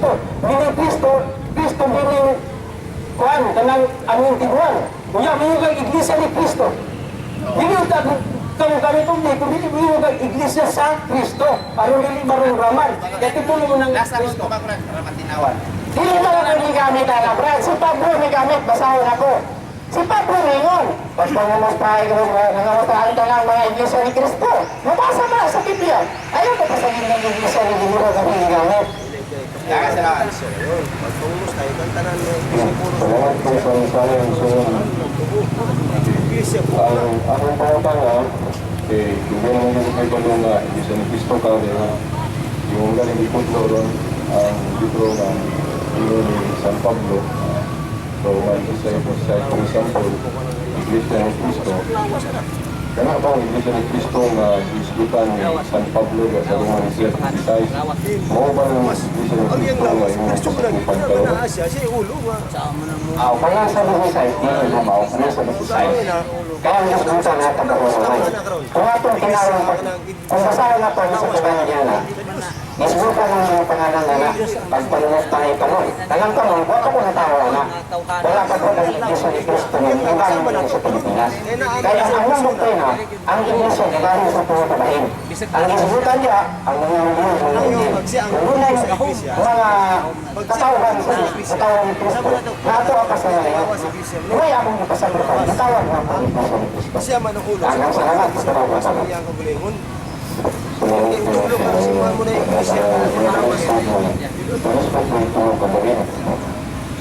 Dili Kristo, Kristo dili kuan kanang aming tiguan. Unya mo kay Iglesia ni Kristo. Dili ta kamo kami tong di kundi mo kay Iglesia sa Kristo. Aron dili marumraman. Kaya titulo mo ng Last Kristo. ko ba, Brad, para matinawan? Dili na lang ang gigamit ana, Brad. Si Pablo may gamit, basahon ako. Si Pablo ningon, pagpangumustahay ko, nangamustahan ka ng mga Iglesia ni Kristo. Mabasa ba sa Biblia? Ayaw ko pasahin ng Iglesia ni Ginoo kami gigamit. Dagan salamat. Pagpangumusta, yung tanan ng iglesia puro. Salamat po sa mensahe ng sunod. Iglesia puro. Ang akong pangutana, eh, kung gano'n mo kay Balo nga, Iglesia ni Cristo ka, di ba? Yung galing iputlo ron, ang libro nga ingon ni San Pablo. So, nga isa po sa example, Iglesia ni Cristo. Kana ba ang Iglesia ni Cristo nga gisgutan ni San Pablo ga sa Roman 16? Mao ba ng Iglesia ni Ang iyang Cristo nga lawas, imong Kristo ko lang, kasakupan ito karon? na Asya, siya yung ulo. Ah, kaya sa 16, dili na mao, kaya sa 16. Kaya ang gisgutan na taga-Roman. Kung atong tinawag, kung basahin na to sa kabayan niya na, gisgutan ng mga pangalan na na, pagpangumustahay ka nun. Talang ka nun, wala ko na tao na. Wala pa po ng Iglesia ni Cristo ng ibang mga sa Pilipinas. Kaya ang among doktrina, ang Iglesia galing sa tuwa kabahin. Ang gisgutan niya, ang mga Hudyo, mga Hudyo. Kung dunay mga katawhan sa katawhan ni Cristo, na ato ang kasalanan. Huwag akong ipasabot, natawag nga ang Iglesia ni Cristo. Siya man ang ulo. Daghang salamat sa Sa salamat. iyang kagulingon. Salamat po sa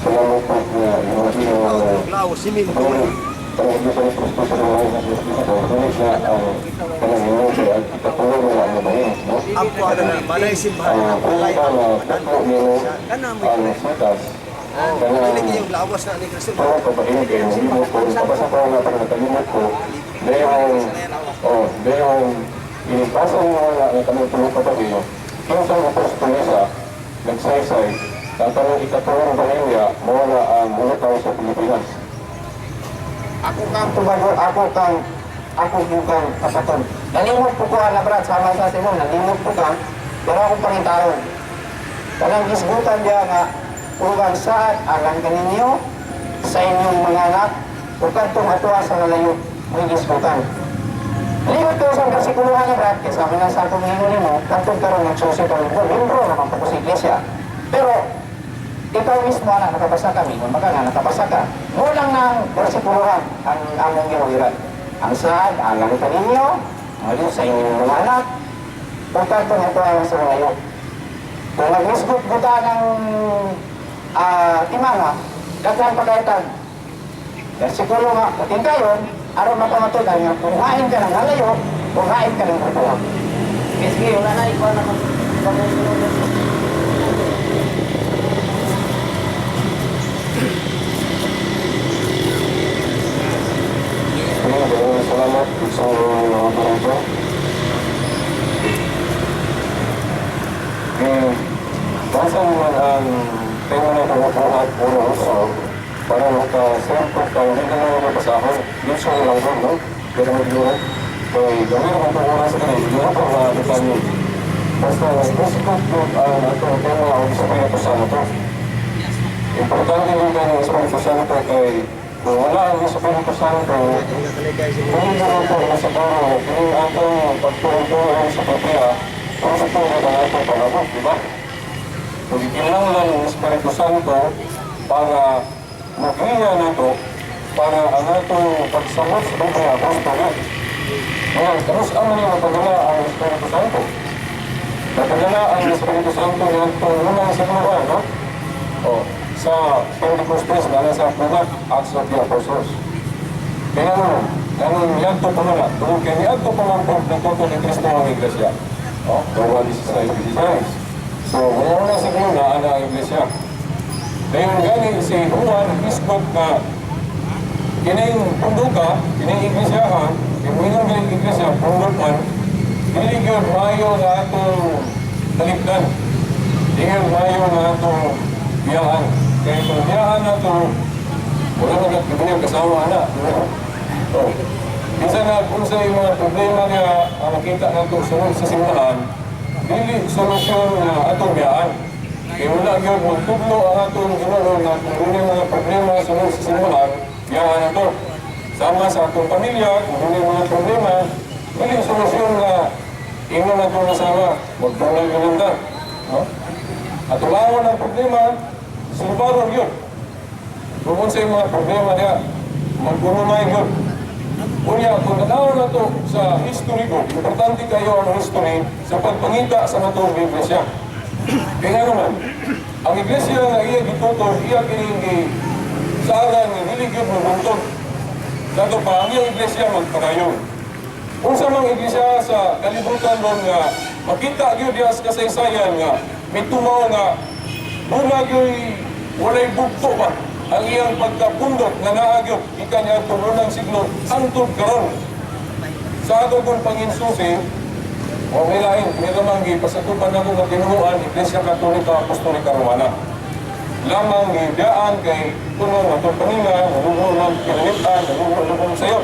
Salamat po na yung Ang lawas, siminto. Ang Iglesia ni Cristo sa mga Kristo, dili siya ang kanang ingon siya, ang ikatulong nga ang bahin, no? Ang kuha na balay simbahan, Ang balay una ang na tanan. tatlo nimo Kana mo ang sitas, kanang Dili kayong lawas na ni Kristo. tuwa ka bahin kay nahimo ko, kapasa ko nga pag nakalimot ko, dayong, oh, dayong, inipasa mo nga nga kanang tulo ka bahin, kinsang apostolisa, nagsaysay, ang kanang ikatulong bahin niya, mao na ang mulutaw sa Pilipinas. Ako kang tubago, ako kang, ako bukang kapaton. Nalimot po ko, ana Brad, sama sa Simon, nalimot po ka, pero ako pangitaon. Kanang gisgutan niya nga, ugang saan, alang kaninyo, sa inyong mga anak, ug kadtong atua sa nalayo, may gisgutan. Limot ko sa bersikuluhan na Brad, kaya sabi nga sa akong ingon nimo, kadtong karon nagsusi ka lingkod, membro naman po ko sa iglesia. Pero, ikaw mismo ana nakabasa ka, mingon maka nga nakabasa ka. Mulang ng bersikuluhan ang among ginuwiran. Ang saad, alang kaninyo, mali sa inyong mga anak, ug kadtong atua sa nalayo. Kung nagmisgot buta ng timanga, daghan pa kay. Bersikulo nga, puting kayon, aron mapamatudan nga kung hain ka ng halayo, kung hain ka ng katuwa. Sige, sige, wala na, ikaw na mag- Kaya maraming salamat sa mga barangay. Eh, basa naman ang tema na pagkakuhat puro uso para makasampo ka, hindi ka lang mabasahon. Yun sa lang doon, no? Pero mag-iwan. Kaya gawin ang pag sa kanila, hindi na po makakita niyo. Basta nag-usap po ang atong tema ang Espiritu Santo. Importante din kayo ng Espiritu Santo kay kung wala ang Espiritu Santo, kung hindi mo po masiguro, kung atong pagtuon-tuon sa Biblia, kung sa tuon ang atong panabot, di ba? Kung kinahanglan ng Espiritu Santo para magiya nato, para ang atong pagsamot sa Biblia, gusto na. Ngayon, kanus amo niya mapadala ang Espiritu Santo? Napadala ang Espiritu Santo ng atong unang siguro, no? O, sa Pentecostes na nasa Bugat, Acts of the Apostles. Kaya ano, anong niadto pa man na, tungkol kay niadto pa man po nagtuto ni Kristo ang Iglesia. O, gawa 16, 16. So, wala na siguro na ang Iglesia. Dayon gani si Juan isgot na kining punduka, kining iglesia, kay muingon ganing iglesia, pundok man, dili gyud maayo nga atong talikdan. Dili gyud maayo nga atong biyaan. Kay kung biyaan nato, wala na gagawin kasawa na. Oh. Bisa na kung sa mga problema niya ang makita nato sulod sa simbahan, dili solusyon nga atong biyaan. Kay wala gyud magtudlo ang atong Ginoo nga kung dunay mga problema sulod sa simbahan, yawa na to. Sama sa atong pamilya, kung dunay mga problema, dili solusyon nga ingon na itong asawa, magtunay ganda. No? At ulawan ang problema, sulbaron yun. Kung unsay mga problema niya, magkunumay yun. Unya, kung tanaw na to sa history ko, importante kayo ang history sa pagpangita sa matong iglesia. Kaya nga naman, ang iglesia nga iya gitutol, iya kining saaran nga dili gyud mabuntog. Dato pa, ang iyang iglesia magpadayon. Unsa mang iglesia sa kalibutan ron nga makita gyud diha sa kasaysayan nga mitumaw nga muna gyud walay bugto ba ang iyang pagkapundot nga naa gyud gikan niya unang siglo hangtod karon. Sa ato kong panginsusi, o may lain, may lamang gipasakupan ako nga tinuruan, Iglesia Katolika Apostolika Romana. Lamang gibiyaan kay kuno matong panina, naluho ng pinalitan, naluho ng sayo.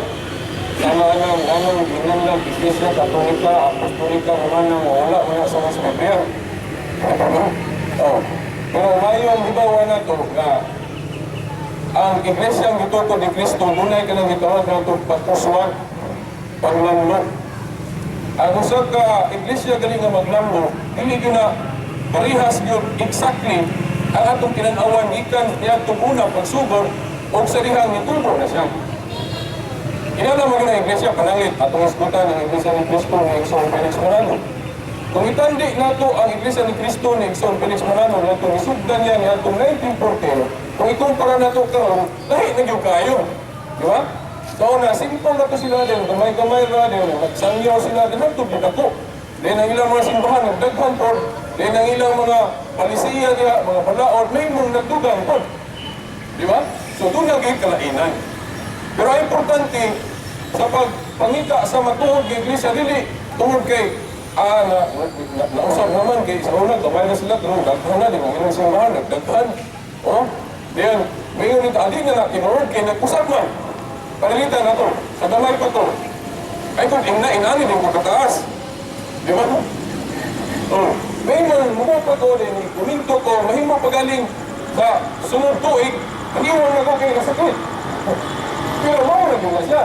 Tama nang anong ginanlag Iglesia Katolika Apostolika Romana nga wala mo na sa mas Biblia. Oh. Pero mayong hibawa na to nga ang iglesia ang gituto ni Kristo dunay kanang gitawag nato pagkuswag, panglamlo. Ang usa ka iglesia gali nga maglamlo, dili gyud na parehas gyud exactly ang atong tinan-awan gikan niadtong una pagsugod og sa dihang nitubo na siya. Kinala mo na iglesia pananglit atong isgutan ang Iglesia ni Cristo ni Igsoon Felix Manalo. Kung itandi nato ang Iglesia ni Cristo ni Igsoon Felix Manalo nato isugdan niya niadtong 1914, kung ikumpara nato karon, lahi na gyud kayo. Di ba? So na simple na to sila din, gamay-gamay ra din, nagsangyaw sila din, hantod ako. Then ang ilang mga simbahan, nagdaghan pod. Then ang ilang mga palisiya diha, mga balaod, may mong nagdugang pod. Di ba? So doon na gyud kalainan. Pero ang importante sa pagpangita sa matuod ng iglesia dili tungod kay na, nausap naman kay sa una gamay na sila pero daghan na din ang ilang simbahan nagdaghan. Oh, then mayon nito adi na na tinuod kay nag-usap man. Panalitan na to, sa gamay pa to. Ay kung ingna inani din ko kataas. Di ba? Oh, may man mo pa ko din kuminto ko mahimo pagaling sa sunod tuig, aniwan na ko kay nasakit. Pero mao na gyud na siya.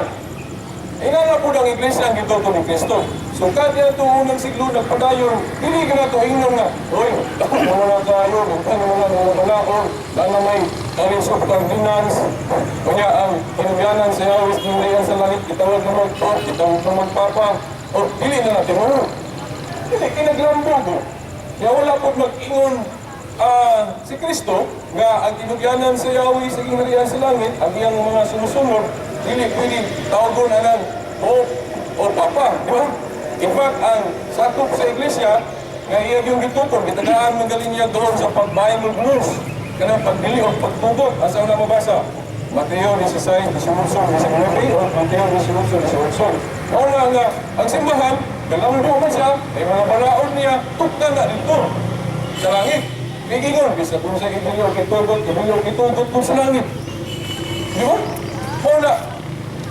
Ina na po ang iglesia ang gituto ni Kristo. So kada ito unang siglo nagpadayon, dili ka na ito ingnon nga, "Oy, dako mo na kayo, daghan mo na mga balaod, na may College of Cardinals, kanya ang tinugyanan sa Yahweh gingharian sa langit, gitawag na magpap, gitawag na magpapa, o dili na natin mo. Dili, kinaglambog. Kaya wala po mag-ingon si Kristo nga ang tinugyanan sa Yahweh sa gingharian sa langit, ang iyang mga sumusunod, dili pwede tawagon anang Pope o Papa, di ba? In fact, ang sakop sa iglesia, nga iya yung gituton, gitagaan man galing niya doon sa pag-Bible news, kanang pagdili o pagtugot, asa na mabasa? Mateo 16, 18, 19, o Mateo 18, 18. Mao na nga, ang simbahan, galambo man siya, may mga balaod niya, tukta na dito sa langit. Gigingon, bisa kung sa ibilyo kitugot, ibilyo kitugot kung sa langit. Di ba? Mao na,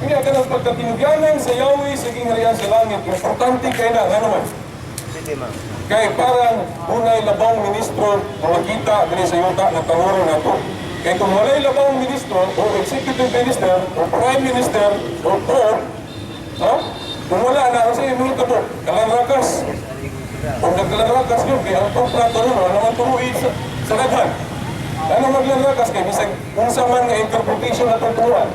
hindi ka ng pagkatinugyanan sa Yahweh sa gingharian sa langit, importante kay na, ano man? Sige, ma'am. Kay parang unay labang ministro na makita diri sa yuta na tanguro na to. Kay kung walay labang ministro o executive minister o prime minister o pope, no? Kung wala na, kasi imong ka po, kalanrakas. Kung nagkalanrakas yun, kay ang kontrato nun, wala naman turuin sa daghan. Ano maglanrakas kay bisag unsa man nga interpretation na tutuan.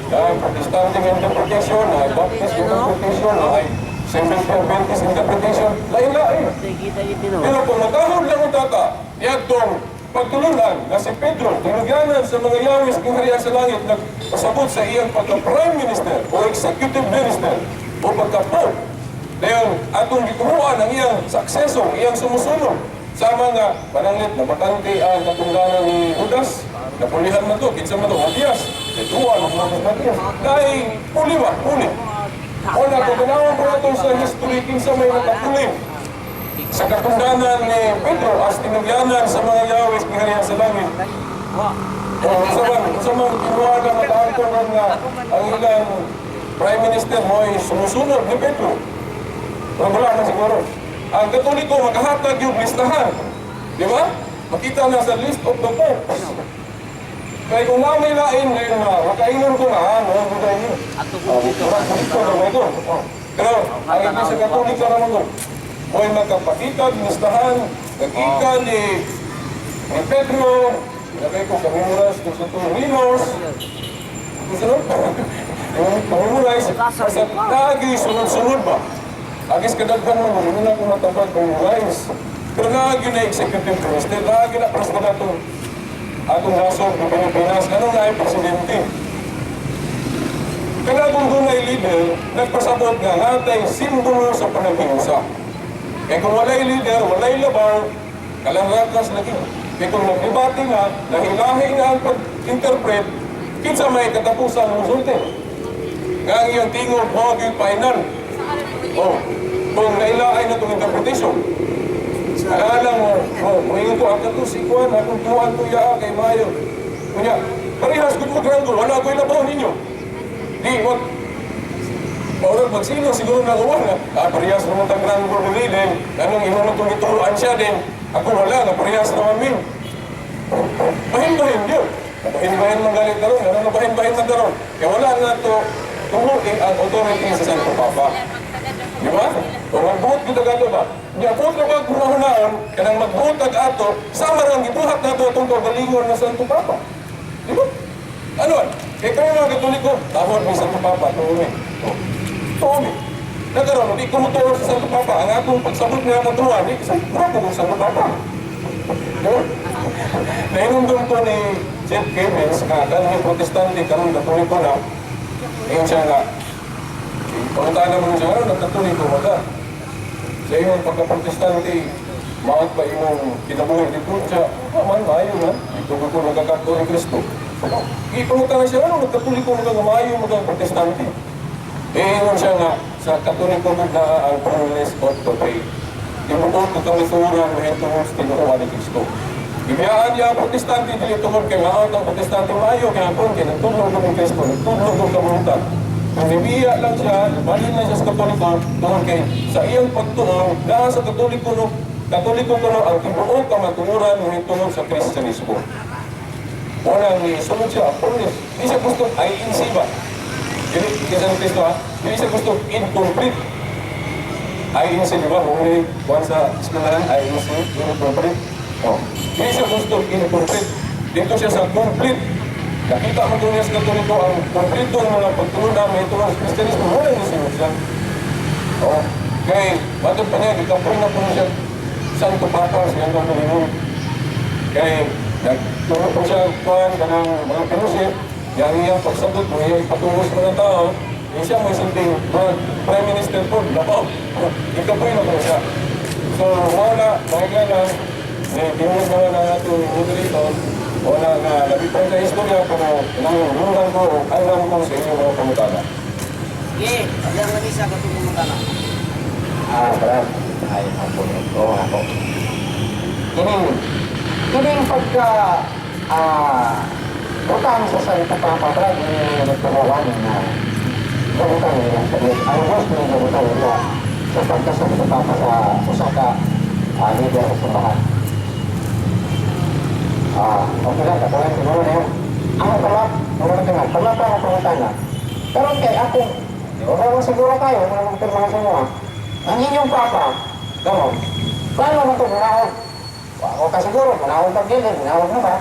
Dahil Protestante nga interpretation, ay Baptist interpretation, ay Seventh Adventist interpretation, lain-lain. Kita kita no. Pero kung natahod lang ang tata, niadtong pagtulunan na si Pedro, tinugyanan sa mga yawis gingharian sa langit, nagpasabot sa iyang pagka-prime minister o executive minister o pagka-pope. Dayon, atong gituruan ang iyang successor, iyang sumusunod sa mga pananglit na bakante ang katungdanan ni Judas. Napulihan man to, kinsa man to, Matias. Ituan ang mga Matias. Dahil, puli ba? Puli. O na, kung ganawan ko na sa history, kinsa may nakapuli sa katungdanan ni Pedro as tinugyanan sa mga yawis gingharian sa langit. O sa man kinuha na mataangkon nga ang ilang prime minister mo ay sumusunod ni Pedro. Pero wala na siguro. Ang Katoliko makahatag yung listahan. Di ba? Makita na sa list of the popes. Kaya kung na may lain ngayon na, makaingon ko na, ah, no, hindi tayo. Ato ko dito. Murag dito na ito. Pero ang Iglesia Katolika naman ko, mo'y magkapakita, ginistahan, nag-ika ni Pedro, nagay ko kamimuras kung sa Rinos, kung sa kamimurize, basta lagi sunod-sunod ba? Agis kadaghan man, hindi na akong matabag memorize. Pero lagi na executive president, lagi na president atong nasod ng Pilipinas, ano nga ay presidente? Kaya kung dunay leader, nagpasabot nga natay simbolo sa panaghiusa. Kaya kung walay leader, walay labaw, kalangakas lagi. Kaya kung nagdebate nga, nahilahi nga ang pag-interpret, kinsa may katapusan ng resulte. Nga ang iyang tingog mo yung final. Oh, kung nailahay na itong interpretation. Alala mo, oh, moingon ko, ang kato si Juan, akong tuwan ko iya kay Mayo. Kunya, parehas gud mo grado, wala ko'y labaw ninyo. Di, wag, Maurag magsino siguro na kuha na. Ah, parehas naman tang grado ni din. Anong imo mo itong ituruan siya din. Ako wala, na parehas naman min. Bahin-bahin yun. Bahin-bahin man galit karon, ano na bahin-bahin man karon. Kaya wala nga to tumuti ang authority sa Santo Papa. Di ba? O magbuot kita gato ba? Nya buot na ba hunaon kanang magbuot ag ato sama ra ang gibuhat nato atong kaugalingon nga Santo Papa. Di ba? Ano? Kay kami mga Katoliko, tawag mi Santo Papa, tuo mi. Oh. Tuo mi. Nagaron, di ko motuo sa Santo Papa. Ang akong pagsabot nga katuwa, di sa grupo ko Santo Papa. Di ba? Nahinumdum ko ni Jeff Kevins nga kanang Protestante karon Katoliko na. Ingon siya nga, pangutana mo siya, ano, nagkatoliko ba ka? Sa imong pagka-Protestante, maot ba imong kinabuhi dito? Siya, ah, man, maayo man. Dito ko ko nagkakato ni Kristo. Ipangutana siya, ano, nagkatoliko mo ka nga maayo mo kang Protestante? Eh, ingon siya nga, sa Katoliko mo na ang fullness of the faith. Timuot ko kami turan mahitungod sa tinuohan ni Kristo. Ibiyaan niya ang Protestante, dili tungod kay maot ang Protestante maayo, kaya kung kay nagtudlo ko ni Kristo, nagtudlo ko kabunutan. Kung nibiya lang siya, balin lang siya sa Katoliko, tungod kay sa iyang pagtuon, naa sa Katoliko no, Katoliko kuno ang tibuok kamatuoran mahitungod sa Kristyanismo. Wala ni sunod siya, fullness. Di siya gusto INC ba? Dili, kinsa ni Kristo ha? Dili siya gusto incomplete. INC, di ba? Kung may kuwan sa eskwelahan, INC, incomplete. Oh. Dili siya gusto incomplete. Dito siya sa complete. Nakita mo doon niya sa Katoliko ang kompletong mga pagtulungan may itong sa Kristyanismo. Wala ni sunod siya. Oh. Kay, bakit pa niya, gikapoy na po siya Santo Papa sa iyang kaugalingon. Kay, nagturo po siya kuwan kanang mga fellowship, yang iyang pagsabot mo, iyang ipatungos mga tao, eh siya may silbing mga Prime Minister po, labaw. Ikapoy na po siya. So, wala, makikita lang, eh, tingnan mo na natin yung moderator, wala nga, labi pa sa istorya, pero nangungundang ko, alam ko sa inyo mga pangutana. Sige, yang lagi sa katong pangutana. Ah, brad. Ay, ako ito, ako. Kining, kining pagka, butang sa Santo Papa, brad, yung nagturuan na gabutang nila sa Diyos. Ang Diyos may gabutang nila sa pagka Santo Papa sa usa ka leader sa simbahan. Ah, okay lang, katuloy siguro na yun. Ang pala, wala na tingnan, pala pa ang pangutana. Pero kay ako, wala lang siguro kayo, wala lang pirma sa inyo ha. Ang inyong papa, gano'n, paano mo ito munahog? Ako ka siguro, munahog pag gilid, munahog na ba?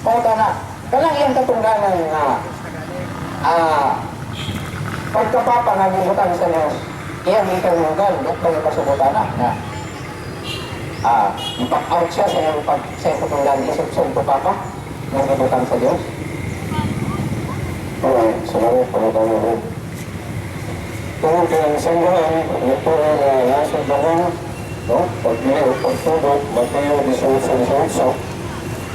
Pangutana, kanang iyang katungdanan na pagkapapa nga gibutang sa Diyos, iyang ikanunggan, at bang ipasubutan na, na ipak out siya sa iyang pag sa iyang katungdan, isip sa papa, nga gibutang sa Diyos. Okay, salamat pangutana ko. Tungod kay ang simbahan, nagturo na nasa bangon, no? Pagdili o pagtubok, Mateo 18:18.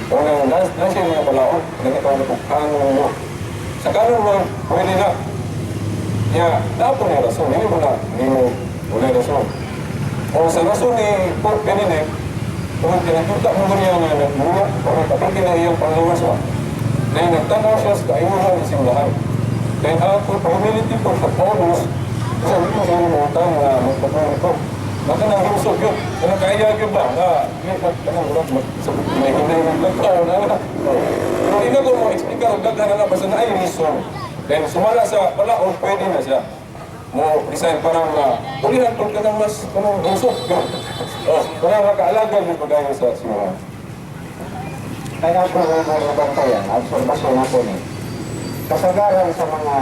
Unang, nasa yung mga balaod, ganito ang kanon mo. Sa kanon mo, pwede na. Ya, dapat niya rason, hindi mo na, hindi mo, wala rason. O sa rason ni Pope Benedict, tungod kay nakita mo niya nga nagbuhat, o kapag na iyang panglawas ba? Dahil nagtanaw siya sa kaimuhan ng simbahan. Dahil ang humility po sa Paulus, kasi hindi mo siguro utang na magpatuloy ko. Baka nang himsog yun. Kung kaya yun ba, na Di ba kanang murag mag sa may hinay ng tao na na. Oh. Pero di na ko mo explicar og daghan na basta naay reason. Then sumala sa balaod, pwede na siya mo resign parang ulihan pag ka ng mas kanang usok. Oh, parang makaalaga yung pagayon sa simbahan. Kaya ako ng bantayan, obserbasyon ako ni. Kasagaran sa mga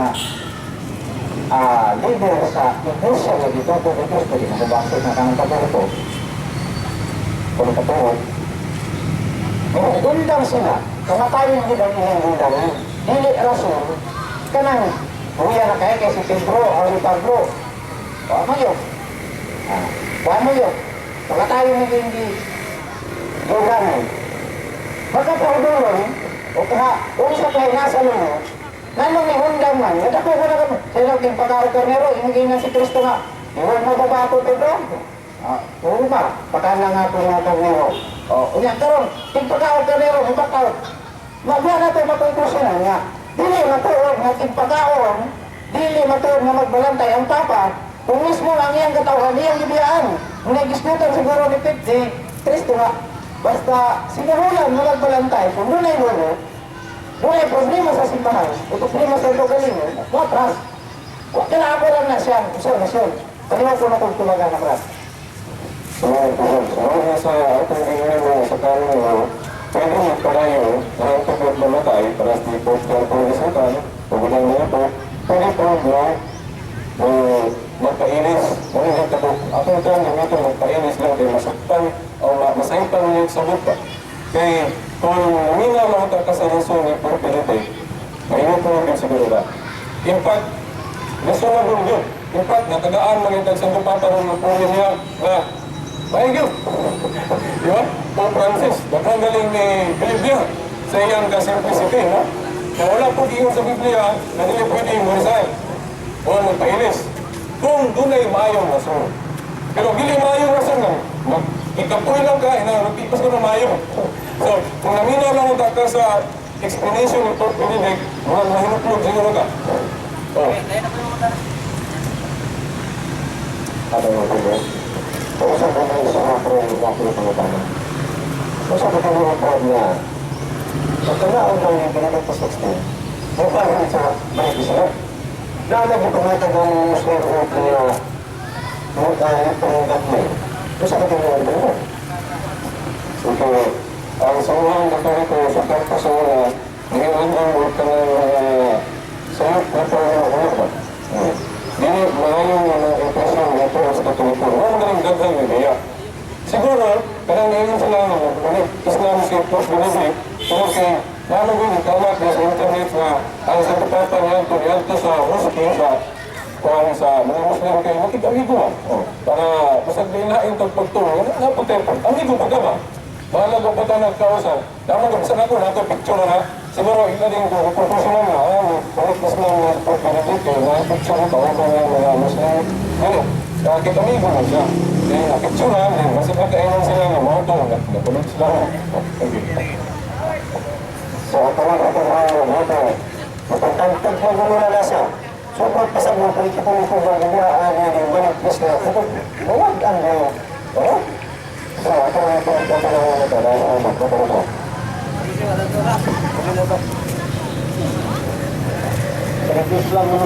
leader sa iglesia nga gituto ni Kristo, di mo bakit na kanang Katoliko, kung katuod, undang sila, kamatayon gid ang ilang undang. Dili rason, kanang huya na kay kay si Pedro o si Pablo. O ano yun? Ano yun? Kamatayon ni hindi dugangan. Baka pagdulong, o kaha, unsa kay nasa luno, nanong ni undang man, nadako ko na kami. Sila king pagkaw karnero, imugin na si Kristo nga. Iwan mo ba ba ako, Pedro? Oo ba? Baka na nga ako nga karnero. O, unya, karon, king pagkaw karnero, mabakaw. Magwa na ito makonklusyonan nga. Dili matuod nga king pagkaon, dili matuod nga magbalantay ang Papa, kung mismo ang iyang katawhan, iyang gibiyaan. Ngunay gisgutan siguro ni Pete, si Kristo nga, basta sinuhulan nga magbalantay, kung dunay luno, dunay problema sa simbahan, o problema sa galingon, watras. Wa kailangan ko lang na siya, obserbasyon. Kaliwa ko na itong tulagan na brad. So, so, sa atong gingan mo sa kanon mo, pwede mo palayo na ang tubod mamatay para sa Pope John Paul II, o bilang mga po, pwede po mo o magpainis, o hindi ka po, atong term gamitin magpainis lang kay masaktan o masaypan niyo sa buka. Kay kung naminaw lang ka sa rason ni Pope Benedict, mainit mo rin siguro ba? In fact, reasonable yun. In fact, natagaan man yung Santo Papa nung napuri niya na Maigil. Di ba? Pope Francis, daghang galing ni Biblia sa iyang ka-simplicity, no? Na wala po giingon sa Biblia na dili pwede mo resign o magpainis. Kung dunay maayong rason. Pero dili maayong rason nga, mag ikapoy lang ka, ina, magpipas ko ng maayo. So, kung naminaw lang ka sa explanation ni Pope Benedict, mga mahinuklog siguro ka. Oh. Ano mo po? Kung sa mga sa mga pro nga pinapangutana. Kung sa mga pro nga, sa tunaon ng Benedict XVI, mo pa rin sa balik sila. Nana mo kumata ng Muslim group niya, mo kaya itong gagmay. Kung sa mga pro Okay. Ang sa unang Katoliko sa pagka sa una, ngayon ang huwag ka ng mga sayop na panginoon ba? Dili, maayong mga impresyon nga ito sa Katoliko. Wala na rin daghang ideya. Siguro, kanang ngayon sila nga, ulit, Islam si Pope Benedict, tungkol kay Lalo ko yung kalat na sa internet na ang Santo Papa niya ito sa mosque sa kuan sa mga Muslim kay makig-amigo ba? Oh, para basag di na yung pagtulong, naputay amigo pa ka ba? Bahala ko pa tayo nagkausap. Tama ko, bisan ako, nato picture na. Siguro, ila din ko, professional na, balik Islam na Pope Benedict, eh, na picture na, tawag ko nga mga Muslim. Dili, kakit amigo na siya. Then, na-picture na, then, kasi pagkainan sila nga, mga ito, nakulit sila. Okay. So, ang tawag ako ng mga mapagtagtag mo muna na siya. So, pagpasag mo, kung ito ba niya, ang yung balik na, huwag ang oh? So, ako na ito, ito na ito, ito, ito, ito, ito. Islam.